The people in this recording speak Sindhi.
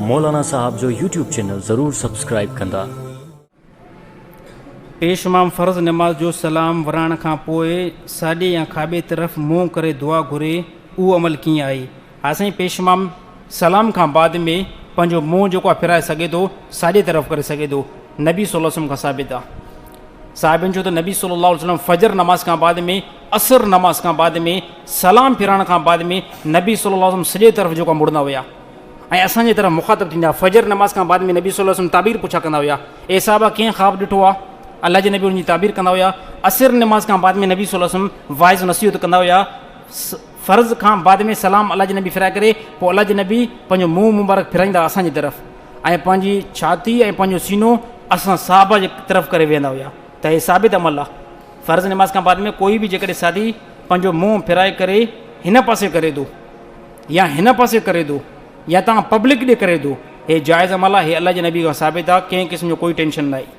مولانا صاحب جو يوٽيوب چينل ضرور سبسڪرائيب ڪندا. پيش امام فرض نماز جو سلام ورائڻ کان پوء ساڄي يا کاٻي طرف منهن ڪري دعا گهري اهو عمل ڪيئن آهي؟ ها سائين پيش امام سلام کان بعد ۾ پنهنجو منهن جيڪو آهي ڦيرائي سگهي ٿو ساڄي طرف ڪري سگهي ٿو نبي صلي الله عليه وسلم کان ثابت آهي صاحبن چيو ته نبي صلي الله عليه وسلم فجر نماز کان بعد ۾ عصر نماز کان بعد ۾ سلام ڦيرائڻ کان بعد ۾ نبي صلي الله عليه وسلم سڄي طرف جيڪو مڙندا هيا ۽ اسان جي طرف مخاطب ٿيندا فجر نماز کان بعد ۾ نبي صلي الله عليه وسلم تعبير پڇا ڪندا هيا اي صحابه ڪنهن خواب ڏٺو آهي الله جي نبي ان جي تعبير ڪندا هيا عصر نماز کان بعد ۾ نبي صلي الله عليه وسلم واعظ نصيحت ڪندا هيا فرض کان بعد ۾ سلام الله جي نبي ڦيرائي ڪري پوء الله جي نبي پنهنجو منهن مبارڪ ڦيرائيندا اسان جي طرف ۽ پنهنجي ڇاتي ۽ پنهنجو سينو اسان صحابه جي طرف ڪري ويهندا هيا ته هي ثابت عمل آهي فرض نماز کان بعد ۾ ڪوئي به جيڪڏهن ساٿي پنهنجو منهن ڦيرائي ڪري هن پاسي ڪري ٿو يا هن پاسي ڪري ٿو يا تان پبلڪ ڏي ڪري ٿو هي جائز عمل آهي هي الله جي نبي کان ثابت آهي ڪنهن قسم جو ڪوئي ٽينشن ناهي.